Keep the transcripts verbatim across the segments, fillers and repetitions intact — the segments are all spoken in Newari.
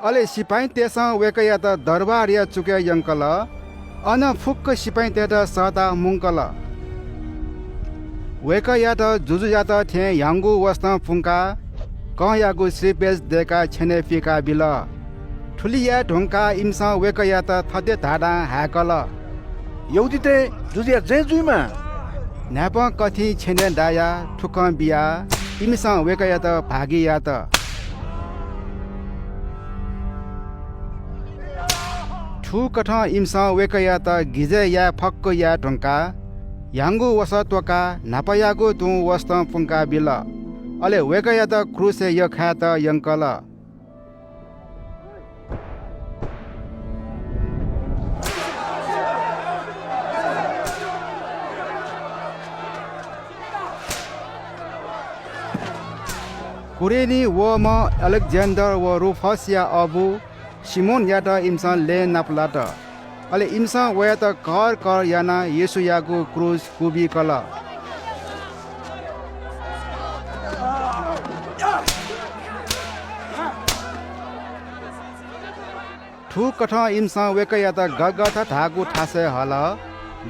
अले सिपाइँतय्‌सं वय्‌कःयात दरबारया चुकय् यंकल। अन फुक्क सिपाइँतय्‌त सःताः मुंकल। वय्‌कःयात जुजुयात थें ह्याउँगु वसतं पुंकाः कंयागु श्रीपेच दय्‌काः छ्यनय् पिकाबिल। थुलि याये धुंकाः इमिसं वय्‌कःयात थथे धाधां हाय्‌कल, "यहूदीतय् जुजुया जय जुइमा।" न्हाय्‌पं कथिं छ्यनय् दायाः थुकं बियाः इमिसं वय्‌कःयात भागि यात। थुकथं इमिसं वय्‌कःयात गिजय् याये फक्व याये धुंकाः ह्याउँगु वसः त्वकाः न्हापायागु तुं वसतं पुंकाबिल। अले वय्‌कःयात क्रूसय् यख्खायेत यंकल। कुरेनी वःम्ह अलेक्जेन्डर व रूफसया अबु सिमोनयात इमिसं लँय् नापलात। अले इमिसं वयात कर कर यानाः येशूयागु क्रूस क्वबिकल। थुकथं इमिसं वय्‌कःयात गलगथा धाःगु थासय् हल।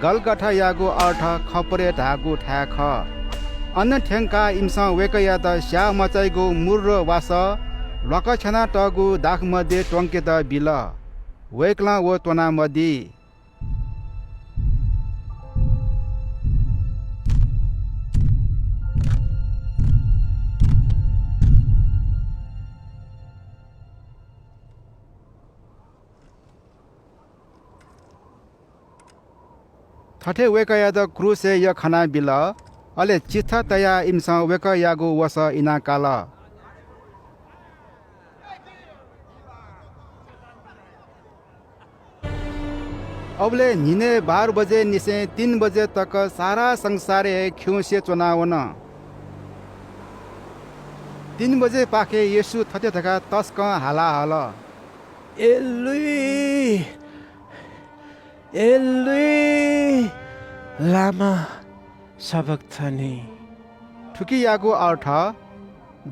गलगथायागु अर्थ खपरे धाःगु थाय् खः। अन थ्यंकाः इमिसं वय्‌कःयात स्याः मचाइगु मुर्र वासः ल्वाकछ्यानातःगु दाखमद्य त्वंकेत बिल। वय्‌कलं व त्वनामदी। थथे वय्‌कःयात क्रूसय् यख्खानाबिल। अले चिट्ठा तयाः इमिसं वय्‌कःयागु वसः इनाकाल। अबलय् न्हिनय् बाह्र बजेनिसें तीन बजे तक सारा संसारय् हे खिउँसे च्वनावन। तीन बजेपाखे येशू थथे धकाः तसकं हाला हल, "एलोइ, एलोइ, लामा सबक्थनी?" थुकियागु अर्थ,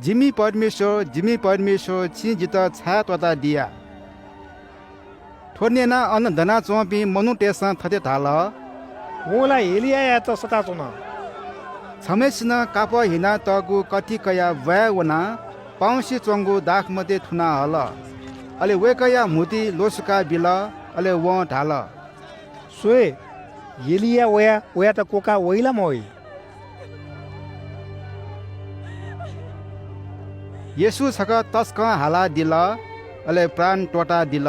"जिमि परमेश्वर, जिमि परमेश्वर, छिं जितः छाय् त्वःतादिया?" थ्व न्यनाः अन दनाच्वंपिं मनूतय्‌सं थथे धाल, "वं ला एलियायात सःताच्वन।" छम्हय्‌सिनं कापः हिनातःगु कथि कयाः ब्वाँय् वनाः पाउँसे च्वंगु दाखमद्य थुना हल। अले वय्‌कःया म्हुतुइ ल्वसुका बिल। अले वं धाल, "स्व, एलिया वयाः वयात क्वकाः वइ ला मवइ?" येशू छकः तसकं हालादिल, अले प्राण त्वःतादिल।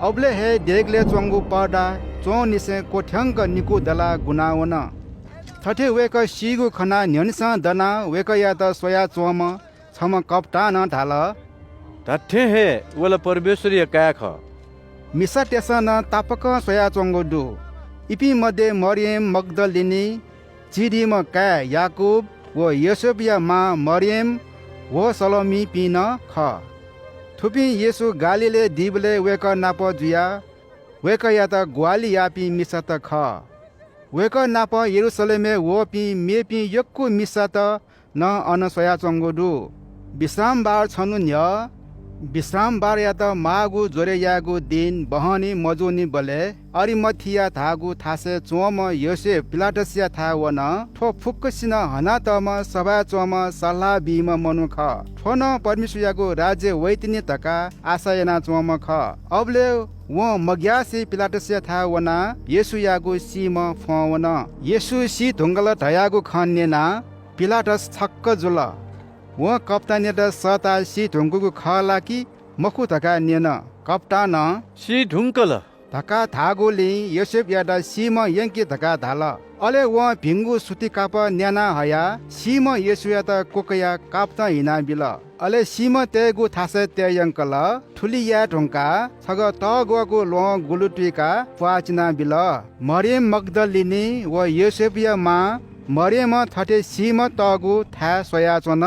अबलय् हे देगलय् च्वंगु पर्दा च्वंनिसें क्वथ्यंक निकू दलाः गुना वन। थथे वय्‌कः सीगु खनाः न्ह्यःनेसं दनाः वय्‌कःयात स्वयाच्वंम्ह छम्ह कप्‍तानं धाल, "धात्‍थें हे व ला परमेश्‍वरया काय् खः।" मिसातय्‌सं नं तापाकं स्वयाच्‍वंगु दु। इपिं मध्ये मरियम मग्‍दलिनी, जिब्‍दीम्‍ह काय् याकूब व योसेफया मां मरियम व सलोमीपिं नं खः। थुपिं येशू गालीलय् दीबलय् वय्‌कः नाप जुयाः वय्‌कःयात ग्‍वाहालि याःपिं मिसात खः। वय्‌कः नाप यरूशलेमय् वःपिं मेपिं यक्‍व मिसात नं अन स्वयाच्‍वंगु दु। विश्रामबार छन्‍हु न्‍ह्यः विश्रामबारयात माःगु ज्‍वरय् यायेगु दिं बहनी मजूनिबलय् अरिमथिया धाःगु थासय् च्‍वंम्‍ह योसेफ पिलातसयाथाय् वन। थ्‍व फुक्‍कसिनं हनातःम्‍ह सभाय् च्‍वंम्‍ह सल्‍लाह बीम्‍ह मनू खः। थ्‍व नं परमेश्‍वरयागु राज्‍य वइतिनि धकाः आशा यानाच्‍वंम्‍ह खः। अबलय् वं मग्‍यासे पिलातसयाथाय् वनाः येशूयागु सीम्‍ह फ्‍वं वन। येशू सी धुंकल धयागु खँ न्‍यनाः पिलातस छक्‍क जुल। वं कप्‍तानयात सःताः सी धुंकूगु खः ला कि मखु धकाः न्‍यन। कप्‍तानं, "सी धुंकल।" धकाः धाःगुलिं योसेफयात सीम्ह यंकि धकाः धाल। अले वं भिंगु सुति कापः न्याना हयाः सीम्ह येशूयात क्वकयाः कापतं हिनाबिल। अले सीम्ह तयेगु थासय् तयेयंकल। थुलि याये धुंकाः छगः तःग्वःगु ल्वहं गुलु तुइकाः प्वाः चिनाबिल। मरियम मग्दलिनी व योसेफया मां मरियमं थथे सीम्ह तःगु थाय् स्वयाच्वन।